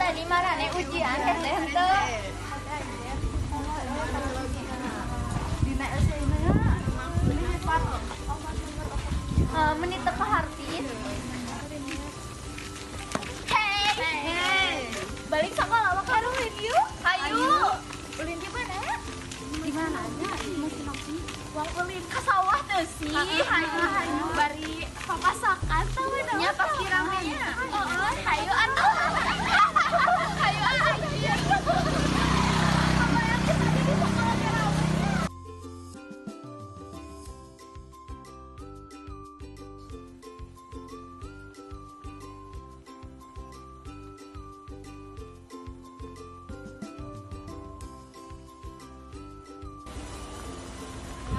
Tadi marane ujian hese henteu. Dina esena. Menit teu kaharti. Hey. Balik sekolah mah karuhin yuk. Hayu. Ulin di mana? Di mana aja? Masih nongkrong. Wang ulin ka sawah teu sih. Hayu hayu bari papasakan tah nya pasti rame nya. Heeh, hayu atuh. Hayu atuh.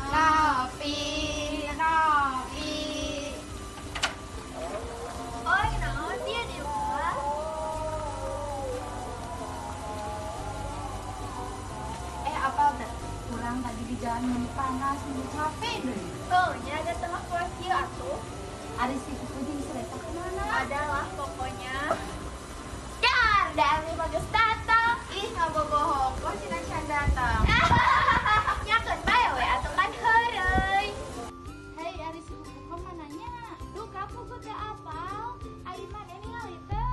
Nopi. Oh, naon dia di luar? Apa udah kurang tadi di jalan meni panas, meni capek deh. Tuh, nya ada tengah poe kieu atuh. Ari si Pupu jeung si Resa kemana? Adalah pokoknya. Dar, dari bagus datang. Ih, ngabobohong, kok si Nacan datang. Nyakeun bae we atuh kan heureuy. Hei, ari si Pupu kemananya? Duh, kamu teu apal. Ari maneh ningali teu?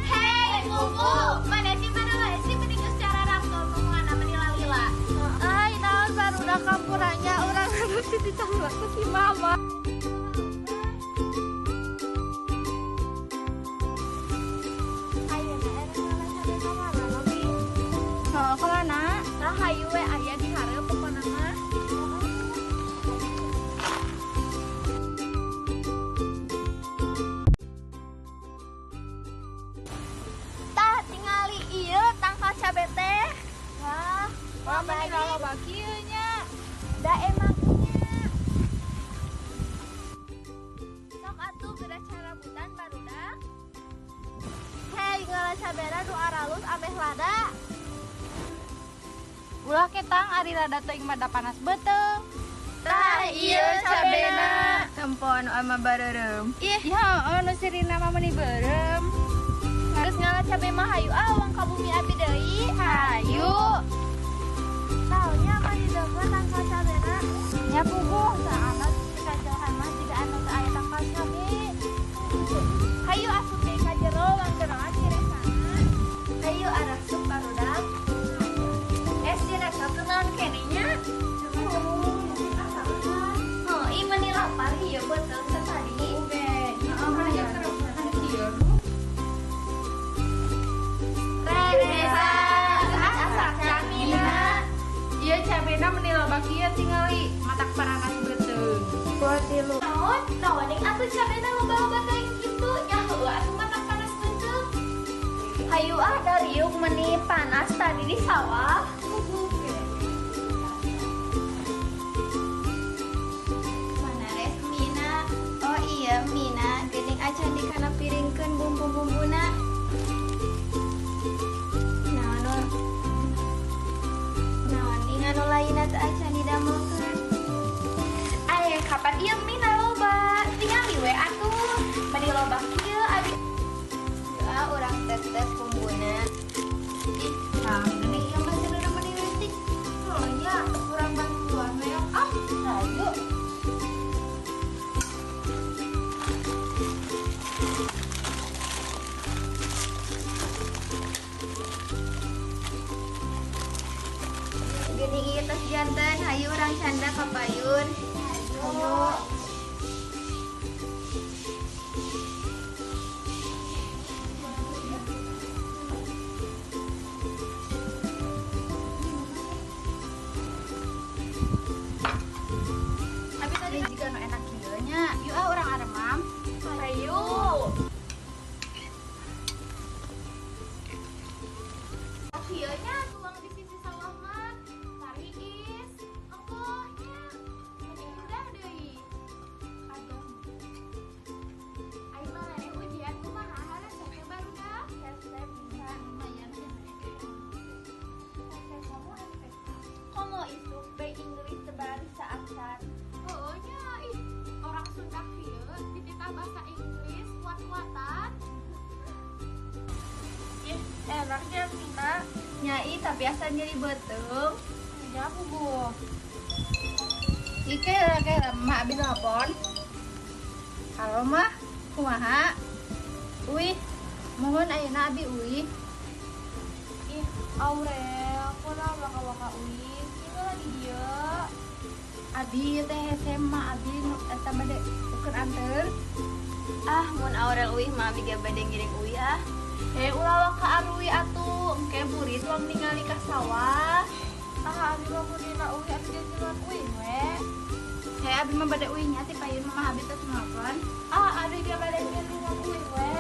Hei, Pupu, maneh di mana wae sih mending geus cara rangkel omonganna meni lalila. Ai, naon barudak kampurannya urang harus ditambah ku si mama. Ayeuna era ngala cabe ka mana, Nopi? Heuh, ka mana? Tah hayu we aya di hareup pokona mah. Tah tingali ieu tangkal cabe teh. Wah, Wah, meni loba kieu nya. Da emang nya. Sok atuh geura carabutan barudak. Hei, ngala cabena nu aralus ameh lada. Ulah ketang ari lada teuing mah da panas beuteung. Tah ieu cabena. Tempo anu ama bareureum. Ih, Ya, nu sirina mah meuni beureum. Geus ngala cabe mah hayu ah wang ka bumi abi deui. Hayu. Taunya mah dideungeun tangkal cabena. Nya puguh saana di kajauhan mah jiga anu teu aya tangkal cabe. Hayu asup deui ka jero wang geroan si Resana. Hayu arasup barudak. Si Resa teu naon keneh nya? Heuh, ieu meuni lapar ieu beuteung teh tadi. Resa, asak camina. Ieu cabena meni loba kieu tingali matak paranas beuteung. Dua tilu. Naon? Naon deui atuh cabena loba-loba teuing kitu nya heueuh atuh matak panas beuteung. Hayu ah dariuk meuni panas tadi di sawah. Mana res Mina? Oh iya Mina, geuning acan dikana piringkeun bumbu-bumbuna. Naon naon ning anu lainna teu acan didamelkeun. Aye, kapan ieu Mina loba? Tingali we atuh. Meni loba kieu abi. Doa urang tes-tes bumbuna. Ih, tah geuning ieu mah sirina meuni leutik. Oh nya, kurang bantuan we. Ah, hayu. Geuning ieu tos janten, hayu urang canda ka payun. Hayu. Abi tadi jiga nu enak kieu nya. Yuk ah urang aremam. Hayu. Kieu nya tuang di sisi sawah mah. Tariis, engkoh nya. Mending udah deui. Aduh. Ai maneh ujian kumaha hareup teh barudak? Hese bisa lumayan. Hese kamu MTK. Komo isuk be Inggris teu barisa acan. Heueuh nya, ih, orang Sunda kieu dititah bahasa Inggris kuat-kuat. Ih tapi asa nyeri beuteung. Ya bu. Ike kela mak abi telepon. Halo mah, kumaha? Uih, mohon ayeuna abi uih. Ih, Aurel, kunaon waka-waka uih? Sini lagi dieu. Abi teh SMA abi nu eta bade ukur anteur. Ah, mun Aurel uih mah abi ge bade ngiring uih ah. Eh, ulah waka aruy atuh, engke burit uang ningali ka sawah. Ah, abi mah mun dina uih abi ge ngiluan uih we. Hei, abi mah bade uih nya ti payun mama abi teh nelpon. Ah, abi ge bade ngiluan uih we.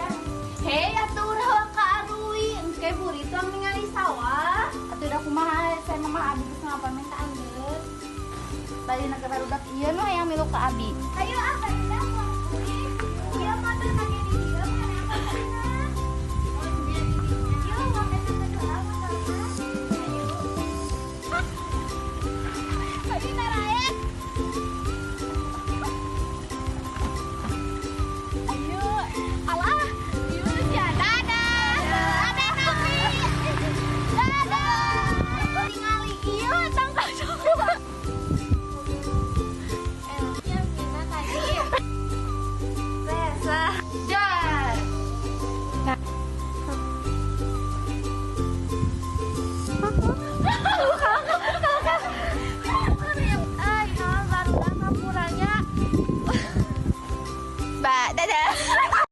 Hei, atuh ulah waka aruy, engke burit uang ningali sawah. Atuh da kumaha saya mama abi geus nelpon minta anteur. Bari na barudak ieu nu hayang milu ka abi. Ayo ah.